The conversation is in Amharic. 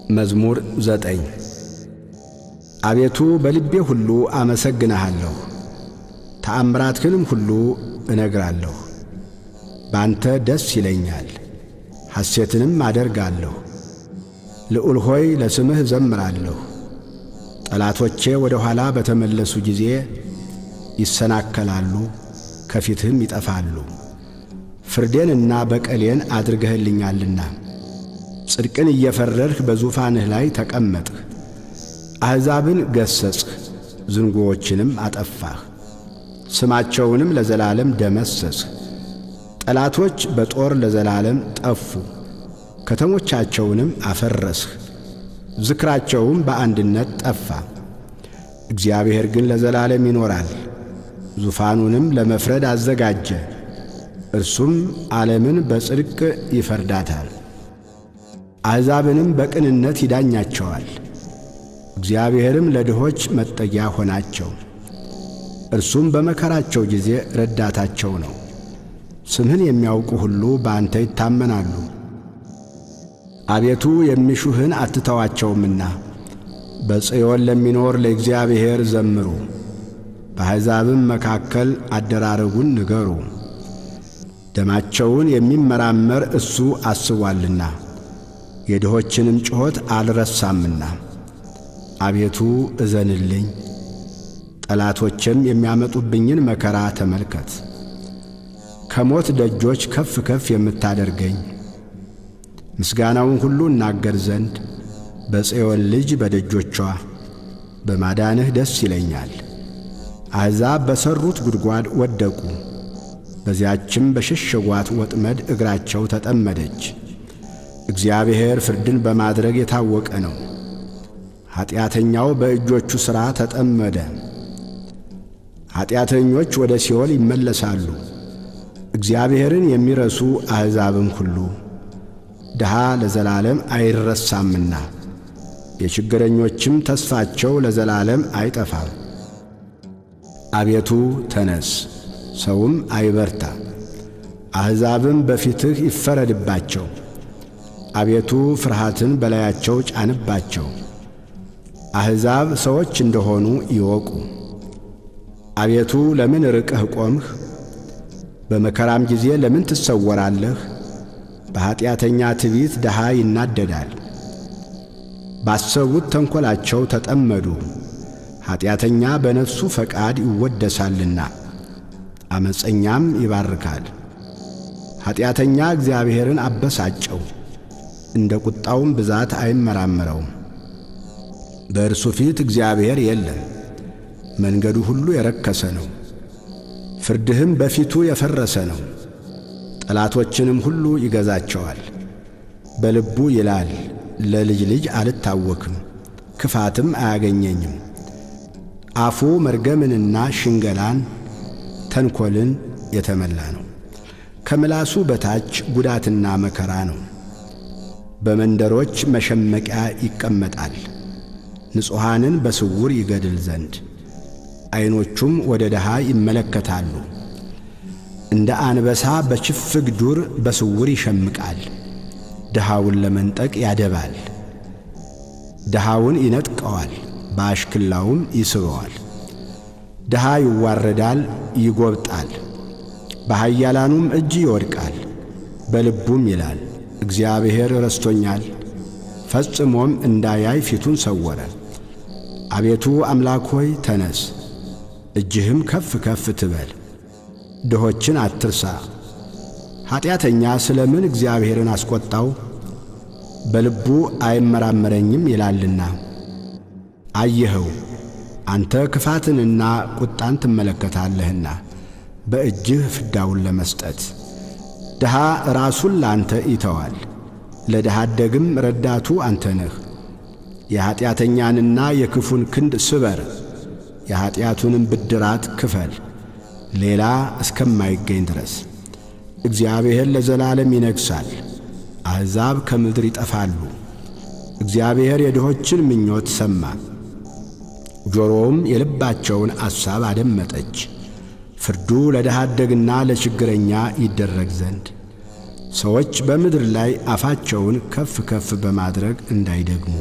መዝሙር 9። አቤቱ በልቤ ሁሉ አመሰግንሃለሁ፣ ተአምራትህንም ሁሉ እነግራለሁ። ባንተ ደስ ይለኛል፣ ሐሴትንም አደርጋለሁ። ልዑል ሆይ ለስምህ እዘምራለሁ። ጠላቶቼ ወደ ኋላ በተመለሱ ጊዜ ይሰናከላሉ፣ ከፊትህም ይጠፋሉ። ፍርዴንና በቀሌን አድርገህልኛልና ጽድቅን እየፈረድህ በዙፋንህ ላይ ተቀመጥህ። አሕዛብን ገሠጽህ፣ ዝንጉዎችንም አጠፋህ፣ ስማቸውንም ለዘላለም ደመሰስህ። ጠላቶች በጦር ለዘላለም ጠፉ፣ ከተሞቻቸውንም አፈረስህ፣ ዝክራቸውም በአንድነት ጠፋ። እግዚአብሔር ግን ለዘላለም ይኖራል፣ ዙፋኑንም ለመፍረድ አዘጋጀ፣ እርሱም ዓለምን በጽድቅ ይፈርዳታል፣ አሕዛብንም በቅንነት ይዳኛቸዋል። እግዚአብሔርም ለድሆች መጠጊያ ሆናቸው፣ እርሱም በመከራቸው ጊዜ ረዳታቸው ነው። ስምህን የሚያውቁ ሁሉ በአንተ ይታመናሉ። አቤቱ የሚሹህን አትተዋቸውምና በጽዮን ለሚኖር ለእግዚአብሔር ዘምሩ፣ በአሕዛብም መካከል አደራረጉን ንገሩ። ደማቸውን የሚመራመር እሱ አስቧልና የድሆችንም ጩኸት አልረሳምና። አቤቱ እዘንልኝ፣ ጠላቶቼም የሚያመጡብኝን መከራ ተመልከት። ከሞት ደጆች ከፍ ከፍ የምታደርገኝ ምስጋናውን ሁሉ እናገር ዘንድ በጽዮን ልጅ በደጆቿ በማዳንህ ደስ ይለኛል። አሕዛብ በሠሩት ጉድጓድ ወደቁ፣ በዚያችም በሸሸጓት ወጥመድ እግራቸው ተጠመደች። እግዚአብሔር ፍርድን በማድረግ የታወቀ ነው። ኀጢአተኛው በእጆቹ ሥራ ተጠመደ። ኀጢአተኞች ወደ ሲኦል ይመለሳሉ፣ እግዚአብሔርን የሚረሱ አሕዛብም ሁሉ። ድሃ ለዘላለም አይረሳምና የችግረኞችም ተስፋቸው ለዘላለም አይጠፋም። አቤቱ ተነስ፣ ሰውም አይበርታ፣ አሕዛብም በፊትህ ይፈረድባቸው። አቤቱ ፍርሃትን በላያቸው ጫንባቸው፣ አሕዛብ ሰዎች እንደሆኑ ይወቁ። አቤቱ ለምን ርቀህ ቆምህ? በመከራም ጊዜ ለምን ትሰወራለህ? በኀጢአተኛ ትዕቢት ድሃ ይናደዳል። ባሰቡት ተንኰላቸው ተጠመዱ። ኀጢአተኛ በነፍሱ ፈቃድ ይወደሳልና ዓመፀኛም ይባርካል። ኀጢአተኛ እግዚአብሔርን አበሳጨው፣ እንደ ቁጣውም ብዛት አይመራመረውም። በእርሱ ፊት እግዚአብሔር የለም፣ መንገዱ ሁሉ የረከሰ ነው፣ ፍርድህም በፊቱ የፈረሰ ነው። ጠላቶችንም ሁሉ ይገዛቸዋል። በልቡ ይላል፣ ለልጅ ልጅ አልታወክም፣ ክፋትም አያገኘኝም። አፉ መርገምንና ሽንገላን ተንኰልን የተመላ ነው። ከምላሱ በታች ጉዳትና መከራ ነው። በመንደሮች መሸመቂያ ይቀመጣል፣ ንጹሐንን በስውር ይገድል ዘንድ። ዐይኖቹም ወደ ድሃ ይመለከታሉ። እንደ አንበሳ በችፍግ ዱር በስውር ይሸምቃል። ድሃውን ለመንጠቅ ያደባል። ድሃውን ይነጥቀዋል፣ በአሽክላውም ይስበዋል። ድሃ ይዋረዳል፣ ይጐብጣል፣ በኃያላኑም እጅ ይወድቃል። በልቡም ይላል፣ እግዚአብሔር ረስቶኛል፣ ፈጽሞም እንዳያይ ፊቱን ሰወረ። አቤቱ አምላክ ሆይ ተነስ፣ እጅህም ከፍ ከፍ ትበል፣ ድሆችን አትርሳ። ኀጢአተኛ ስለ ምን እግዚአብሔርን አስቈጣው? በልቡ አይመራመረኝም ይላልና። አየኸው፣ አንተ ክፋትንና ቁጣን ትመለከታለህና በእጅህ ፍዳውን ለመስጠት። ድሃ ራሱን ለአንተ ይተዋል፣ ለድሃ አደግም ረዳቱ አንተ ነህ። የኀጢአተኛንና የክፉን ክንድ ስበር፣ የኀጢአቱንም ብድራት ክፈል፣ ሌላ እስከማይገኝ ድረስ። እግዚአብሔር ለዘላለም ይነግሣል፣ አሕዛብ ከምድር ይጠፋሉ። እግዚአብሔር የድሆችን ምኞት ሰማ፣ ጆሮውም የልባቸውን አሳብ አደመጠች። ፍርዱ ለድሃ አደግና ለችግረኛ ይደረግ ዘንድ ሰዎች በምድር ላይ አፋቸውን ከፍ ከፍ በማድረግ እንዳይደግሙ።